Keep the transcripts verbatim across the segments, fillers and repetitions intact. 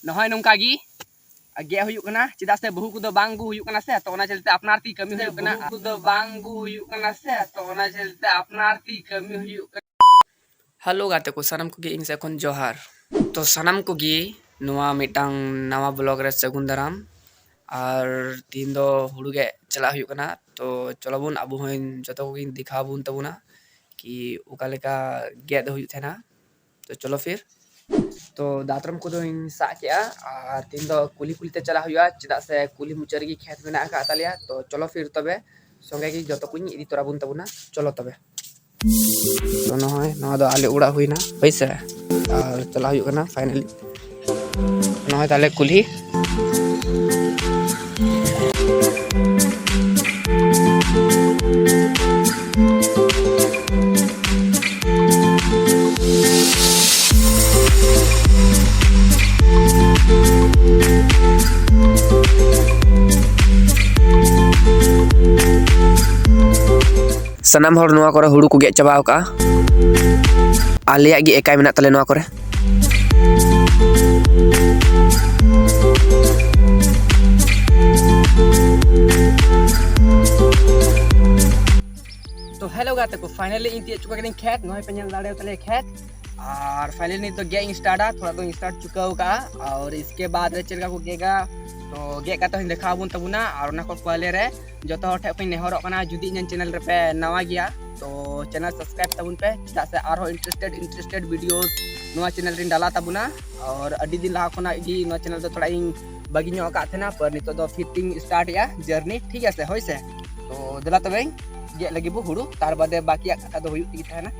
ᱱᱚᱜᱼᱚᱭ ᱱᱚᱝᱠᱟ ᱜᱮ ᱜᱮᱫ ᱦᱩᱭᱩᱜ ᱠᱟᱱᱟ, ᱪᱮᱫᱟᱜ ᱥᱮ ᱵᱟᱹᱦᱩ ᱠᱚᱫᱚ ᱵᱟᱝ ᱟᱹᱜᱩ ᱦᱩᱭᱩᱜ ᱠᱟᱱᱟ ᱥᱮ, ᱛᱚ ᱚᱱᱟ ᱪᱚᱞᱛᱮ ᱟᱯᱱᱟᱨ ᱛᱮ ᱠᱟᱹᱢᱤ ᱦᱩᱭᱩᱜ ᱠᱟᱱᱟ᱾ ᱵᱟᱹᱦᱩ ᱠᱚᱫᱚ ᱵᱟᱝ ᱟᱹᱜᱩ ᱦᱩᱭᱩᱜ ᱠᱟᱱᱟ ᱥᱮ, ᱛᱚ ᱚᱱᱟ ᱪᱚᱞᱛᱮ ᱟᱯᱱᱟᱨ ᱛᱮ ᱠᱟᱹᱢᱤ ᱦᱩᱭᱩᱜ ᱠᱟᱱᱟ᱾ ᱦᱮᱞᱳ ᱜᱟᱛᱮ ᱠᱚ, ᱥᱟᱱᱟᱢ ᱠᱚᱜᱮ ᱤᱧ ᱥᱮᱫ ᱠᱷᱚᱱ ᱡᱚᱦᱟᱨ᱾ ᱛᱚ ᱥᱟᱱᱟᱢ ᱠᱚᱜᱮ ᱱᱚᱣᱟ ᱢᱤᱫᱴᱟᱝ ᱱᱟᱣᱟ ᱵᱞᱚᱜ ᱨᱮ ᱥᱟᱹᱜᱩᱱ ᱫᱟᱨᱟᱢ᱾ ᱟᱨ ᱛᱤᱦᱤᱧ ᱫᱚ ᱦᱩᱲᱩ ᱜᱮᱫ ᱪᱟᱞᱟᱜ ᱦᱩᱭᱩᱜ ᱠᱟᱱᱟ᱾ ᱛᱚ ᱪᱚᱞᱚ ᱵᱚᱱ, ᱟᱵᱚ ᱦᱚᱸ ᱡᱚᱛᱚ ᱠᱚᱜᱮᱧ ᱫᱮᱠᱷᱟᱣ ᱵᱚᱱ ᱛᱟᱵᱚᱱᱟ ᱠᱤ ᱚᱠᱟ ᱞᱮᱠᱟ ᱜᱮᱫ ᱦᱩᱭᱩᱜ ᱛᱟᱦᱮᱱᱟ᱾ ᱛᱚ ᱪᱚᱞᱚ ᱯᱷᱤᱨ, ᱛᱚ ᱫᱟᱛᱨᱚᱢ ᱠᱚᱫᱚᱧ ᱥᱟᱵ ᱠᱮᱜᱼᱟ᱾ ᱟᱨ ᱛᱤᱦᱤᱧ ᱫᱚ ᱠᱩᱞᱦᱤ ᱠᱩᱞᱦᱤ ᱛᱮ ᱪᱟᱞᱟᱜ ᱦᱩᱭᱩᱜᱼᱟ, ᱪᱮᱫᱟᱜ ᱥᱮ ᱠᱩᱞᱦᱤ ᱢᱩᱪᱟᱹᱫ ᱨᱮᱜᱮ ᱠᱷᱮᱛ ᱢᱮᱱᱟᱜ ᱟᱠᱟᱫ ᱛᱟᱞᱮᱭᱟ᱾ ᱛᱚ ᱪᱚᱞᱚ ᱯᱷᱤᱨ ᱛᱚᱵᱮ ᱥᱚᱸᱜᱮ ᱜᱮ ᱡᱚᱛᱚ ᱠᱚᱧ ᱤᱫᱤ ᱛᱚᱨᱟ ᱵᱚᱱ ᱛᱟᱵᱚᱱᱟ᱾ ᱪᱚᱞᱚ ᱛᱚᱵᱮ᱾ ᱛᱚ ᱱᱚᱜᱼᱚᱭ ᱱᱚᱣᱟ ᱫᱚ ᱟᱞᱮ ᱚᱲᱟᱜ ᱦᱩᱭᱱᱟ, ᱦᱳᱭ ᱥᱮ᱾ ᱟᱨ ᱪᱟᱞᱟᱜ ᱦᱩᱭᱩᱜ ᱠᱟᱱᱟ ᱯᱷᱟᱭᱱᱟᱞᱤ᱾ ᱱᱚᱜᱼᱚᱭ ᱛᱟᱦᱞᱮ ᱠᱩᱞᱦᱤ᱾ ᱥᱟᱱᱟᱢ ᱦᱚᱲ ᱱᱚᱣᱟ ᱠᱚᱨᱮ ᱦᱩᱲᱩ ᱠᱚ ᱜᱮᱫ ᱪᱟᱵᱟ ᱟᱠᱟᱜᱼᱟ᱾ ᱟᱞᱮᱭᱟᱜ ᱜᱮ ᱮᱠᱟᱭ ᱢᱮᱱᱟᱜ ᱛᱟᱞᱮᱭᱟ ᱱᱚᱣᱟ ᱠᱚᱨᱮ᱾ ᱛᱚ ᱦᱮᱞᱳ ᱜᱟᱛᱮ ᱠᱚ, ᱯᱷᱟᱭᱱᱟᱞᱤ ᱤᱧ ᱛᱤᱭᱳᱜ ᱪᱩᱠᱟᱹ ᱠᱟᱹᱫᱟᱹᱧ ᱠᱷᱮᱛ᱾ ᱱᱚᱜᱼᱚᱭ ᱯᱮ ᱧᱮᱞ ᱫᱟᱲᱮᱭᱟᱛᱟᱞᱮᱭᱟ ᱠᱷᱮᱛ᱾ ᱟᱨ ᱯᱷᱟᱭᱱᱟᱞᱤ ᱱᱤᱛ ᱫᱚ ᱜᱮᱫ ᱤᱧ ᱥᱴᱟᱨᱴᱟ, ᱛᱷᱚᱲᱟ ᱫᱚᱧ ᱥᱴᱟᱨᱴ ᱪᱩᱠᱟᱹᱣ ᱠᱟᱜᱼᱟ᱾ ᱟᱨ ᱤᱥᱠᱮ ᱵᱟᱫ ᱨᱮ ᱪᱮᱫ ᱞᱮᱠᱟ ᱠᱚ ᱜᱮᱫᱟ, ᱛᱚ ᱜᱮᱫ ᱠᱟᱛᱮ ᱦᱚᱸᱧ ᱫᱮᱠᱷᱟᱣ ᱟᱵᱚᱱ ᱛᱟᱵᱚᱱᱟ᱾ ᱟᱨ ᱚᱱᱟ ᱠᱚ ᱯᱚᱦᱞᱮ ᱨᱮ ᱡᱚᱛᱚ ᱦᱚᱲ ᱴᱷᱮᱱ ᱠᱷᱚᱱ ᱱᱮᱦᱚᱨᱚᱜ ᱠᱟᱱᱟ, ᱡᱩᱫᱤ ᱤᱧᱟᱹᱜ ᱪᱮᱱᱮᱞ ᱨᱮᱯᱮ ᱱᱟᱣᱟ ᱜᱮᱭᱟ, ᱛᱚ ᱪᱮᱱᱮᱞ ᱥᱟᱵᱥᱠᱨᱟᱭᱤᱵ ᱛᱟᱵᱚᱱ ᱯᱮ, ᱪᱮᱫᱟᱜ ᱥᱮ ᱟᱨᱦᱚᱸ ᱤᱱᱴᱟᱨᱮᱥᱴᱮᱰ ᱤᱱᱴᱟᱨᱮᱥᱴᱮᱰ ᱵᱷᱤᱰᱤᱭᱳ ᱱᱚᱣᱟ ᱪᱮᱱᱮᱞ ᱨᱤᱧ ᱰᱟᱞᱟ ᱛᱟᱵᱚᱱᱟ᱾ ᱟᱨ ᱟᱹᱰᱤ ᱫᱤᱱ ᱞᱟᱦᱟ ᱠᱷᱚᱱᱟᱜ ᱜᱮ ᱱᱚᱣᱟ ᱪᱮᱱᱮᱞ ᱫᱚ ᱛᱷᱚᱲᱟ ᱤᱧ ᱵᱟᱹᱜᱤ ᱧᱚᱜ ᱟᱠᱟᱫ ᱛᱟᱦᱮᱱᱟ, ᱯᱟᱨ ᱱᱤᱛᱚᱜ ᱫᱚ ᱯᱷᱤᱨ ᱛᱤᱧ ᱥᱴᱟᱨᱴ ᱮᱜᱼᱟ ᱡᱟᱨᱱᱤ, ᱴᱷᱤᱠ ᱟᱪᱷᱮ, ᱦᱳᱭ ᱥᱮ᱾ ᱛᱚ ᱫᱮᱞᱟ ᱛᱚᱵᱮ ᱜᱮᱫ ᱞᱟᱹᱜᱤᱫ ᱵᱚ ᱦᱩᱲᱩ, ᱛᱟᱨ ᱵᱟᱫᱮ ᱵᱟᱠᱤᱭᱟᱜ ᱠᱟᱛᱷᱟ ᱫᱚ ᱦᱩᱭᱩᱜ ᱛᱮᱜᱮ ᱛᱟᱦᱮᱱᱟ᱾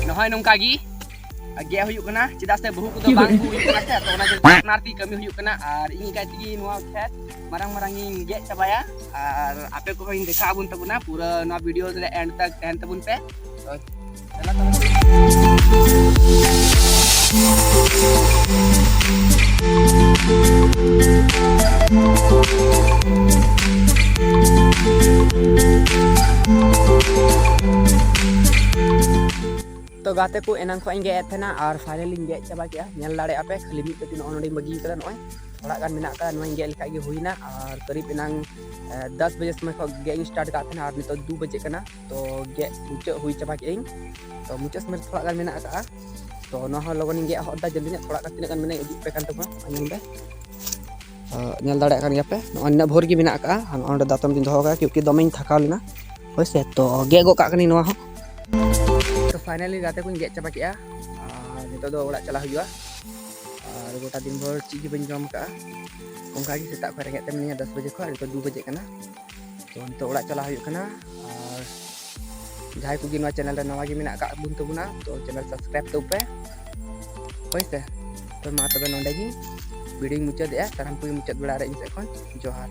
ᱱᱚᱜᱼᱚᱭ ᱱᱚᱝᱠᱟ ᱜᱮ ᱜᱮᱫ ᱦᱩᱭᱩᱜ ᱠᱟᱱᱟ, ᱪᱮᱫᱟᱜ ᱥᱮ ᱵᱟᱹᱦᱩ ᱠᱚᱫᱚ ᱵᱟᱝ ᱟᱹᱜᱩ ᱦᱩᱭᱩᱜ ᱠᱟᱱᱟ ᱥᱮ, ᱛᱚ ᱚᱱᱟ ᱪᱚᱞᱛᱮ ᱟᱯᱱᱟᱨ ᱛᱮ ᱠᱟᱹᱢᱤ ᱦᱩᱭᱩᱜ ᱠᱟᱱᱟ᱾ ᱟᱨ ᱤᱧ ᱮᱠᱟᱭ ᱛᱮᱜᱮ ᱱᱚᱣᱟ ᱠᱷᱮᱛ ᱢᱟᱨᱟᱝ ᱢᱟᱨᱟᱝ ᱤᱧ ᱜᱮᱫ ᱪᱟᱵᱟᱭᱟ᱾ ᱟᱨ ᱟᱯᱮ ᱠᱚᱦᱚᱸᱧ ᱫᱮᱠᱷᱟᱣ ᱟᱵᱚᱱ ᱛᱟᱵᱚᱱᱟ, ᱯᱩᱨᱟᱹ ᱱᱚᱣᱟ ᱵᱷᱤᱰᱤᱭᱳ ᱨᱮ ᱮᱱᱰ ᱛᱟᱠ ᱛᱟᱦᱮᱱ ᱛᱟᱵᱚᱱ ᱯᱮ᱾ ᱛᱚ ᱫᱮᱞᱟ ᱛᱚᱵᱮ᱾ ᱜᱟᱛᱮ ᱠᱚ, ᱮᱱᱟᱝ ᱠᱷᱚᱱ ᱤᱧ ᱜᱮᱫ ᱮᱫ ᱛᱟᱦᱮᱱᱟ ᱟᱨ finally ᱤᱧ ᱜᱮᱫ ᱪᱟᱵᱟ ᱠᱮᱫᱼᱟ᱾ ᱧᱮᱞ ᱫᱟᱲᱮᱭᱟᱜᱼᱟ ᱯᱮ, ᱠᱷᱟᱹᱞᱤ ᱢᱤᱫ ᱠᱟᱹᱴᱤᱡ ᱱᱚᱜᱼᱚ ᱱᱚᱰᱮᱧ ᱵᱟᱹᱜᱤ ᱠᱟᱫᱟ᱾ ᱱᱚᱜᱼᱚᱭ ᱛᱷᱚᱲᱟ ᱜᱟᱱ ᱢᱮᱱᱟᱜ ᱟᱠᱟᱫᱟ, ᱱᱚᱣᱟᱧ ᱜᱮᱫ ᱞᱮᱠᱷᱟᱡ ᱜᱮ ᱦᱩᱭᱱᱟ᱾ ᱟᱨ ᱠᱟᱹᱨᱤᱵ ᱮᱱᱟᱝ ᱮ, ᱫᱟᱥ ᱵᱟᱡᱮ ᱥᱚᱢᱚᱭ ᱠᱷᱚᱱ ᱜᱮᱫ ᱤᱧ start ᱠᱟᱜ ᱛᱟᱦᱮᱱᱟ ᱟᱨ ᱱᱤᱛᱚᱜ ᱫᱩ ᱵᱟᱡᱮ ᱠᱟᱱᱟ᱾ ᱛᱚ ᱜᱮᱫ ᱢᱩᱪᱟᱹᱫ ᱦᱩᱭ ᱪᱟᱵᱟ ᱠᱮᱫ ᱟᱹᱧ᱾ ᱛᱚ ᱢᱩᱪᱟᱹᱫ ᱥᱚᱢᱚᱭ ᱨᱮ ᱛᱷᱚᱲᱟ ᱜᱟᱱ ᱢᱮᱱᱟᱜ ᱟᱠᱟᱫᱼᱟ᱾ ᱛᱚ ᱱᱚᱣᱟ ᱦᱚᱸ ᱞᱚᱜᱚᱱᱤᱧ ᱜᱮᱫ ᱦᱚᱫ ᱮᱫᱟ ᱡᱚᱞᱫᱤ ᱧᱚᱜ, ᱛᱷᱚᱲᱟ ᱜᱟᱱ ᱛᱤᱱᱟᱹᱜ ᱜᱟᱱ ᱢᱮᱱᱟᱜᱼᱟ ᱩᱫᱩᱜ ᱯᱮ ᱠᱟᱱ ᱛᱟᱵᱚᱱᱟ, ᱧᱮᱞ ᱯᱮ᱾ ᱟᱨ ᱧᱮᱞ ᱫᱟᱲᱮᱭᱟᱜ ᱠᱟᱱ ᱜᱮᱭᱟ ᱯᱮ, ᱱᱚᱜᱼᱚᱭ ᱱᱤᱱᱟᱹᱜ ᱵᱷᱳᱨ ᱜᱮ ᱢᱮᱱᱟᱜ ᱟᱠᱟᱫᱼᱟ᱾ ᱟᱨ ᱱᱚᱜᱼᱚᱭ ᱱᱚᱰᱮ ᱫᱟᱛᱨᱚᱢ ᱛᱤᱧ ᱫᱚᱦᱚ ᱟᱠᱟᱫᱼᱟ, ᱠᱤᱭᱩᱠᱤ ᱫᱚᱢᱮᱧ ᱛᱷᱟᱠᱟᱣ ᱞᱮᱱᱟ᱾ ᱦᱳᱭ ᱥᱮ, ᱛᱚ ᱜᱮᱫ ᱜᱚᱫ ᱠᱟᱜ ᱠᱟᱹᱱᱟᱹᱧ ᱱᱚᱣᱟ ᱦᱚᱸ᱾ ᱛᱚ finally ᱜᱟᱛᱮ ᱠᱚᱧ ᱜᱮᱫ ᱪᱟᱵᱟ ᱠᱮᱫᱼᱟ᱾ ᱟᱨ ᱱᱤᱛᱚᱜ ᱫᱚ ᱚᱲᱟᱜ ᱪᱟᱞᱟᱜ ᱦᱩᱭᱩᱜᱼᱟ᱾ ᱟᱨ ᱜᱚᱴᱟ ᱫᱤᱱ ᱵᱷᱳᱨ ᱪᱮᱫ ᱜᱮ ᱵᱟᱹᱧ ᱡᱚᱢ ᱟᱠᱟᱫᱼᱟ᱾ ᱚᱱᱠᱟ ᱜᱮ ᱥᱮᱛᱟᱜ ᱠᱷᱚᱱ ᱨᱮᱸᱜᱮᱡ ᱛᱮ ᱢᱤᱱᱟᱹᱧᱟ, ᱫᱟᱥ ᱵᱟᱡᱮ ᱠᱷᱚᱱ, ᱱᱤᱛᱚᱜ ᱫᱩ ᱵᱟᱡᱮ ᱠᱟᱱᱟ᱾ ᱛᱚ ᱱᱤᱛᱚᱜ ᱚᱲᱟᱜ ᱪᱟᱞᱟᱜ ᱦᱩᱭᱩᱜ ᱠᱟᱱᱟ᱾ ᱟᱨ ᱡᱟᱦᱟᱸᱭ ᱠᱚᱜᱮ ᱱᱚᱣᱟ channel ᱨᱮ ᱱᱟᱣᱟ ᱜᱮ ᱢᱮᱱᱟᱜ ᱟᱠᱟᱫ ᱵᱚᱱ ᱛᱟᱵᱚᱱᱟ, ᱛᱚ channel subscribe ᱛᱟᱵᱚ ᱯᱮ᱾ ᱦᱳᱭ ᱥᱮ, ᱛᱚ ᱢᱟ ᱛᱚᱵᱮ ᱱᱚᱰᱮ ᱜᱮ video ᱧ ᱢᱩᱪᱟᱹᱫᱮᱜᱼᱟ᱾ ᱥᱟᱱᱟᱢ ᱠᱚᱜᱮ ᱢᱩᱪᱟᱹᱫ ᱵᱮᱲᱟ ᱨᱮ ᱤᱧ ᱥᱮᱫ ᱠᱷᱚᱱ ᱡᱚᱦᱟᱨ᱾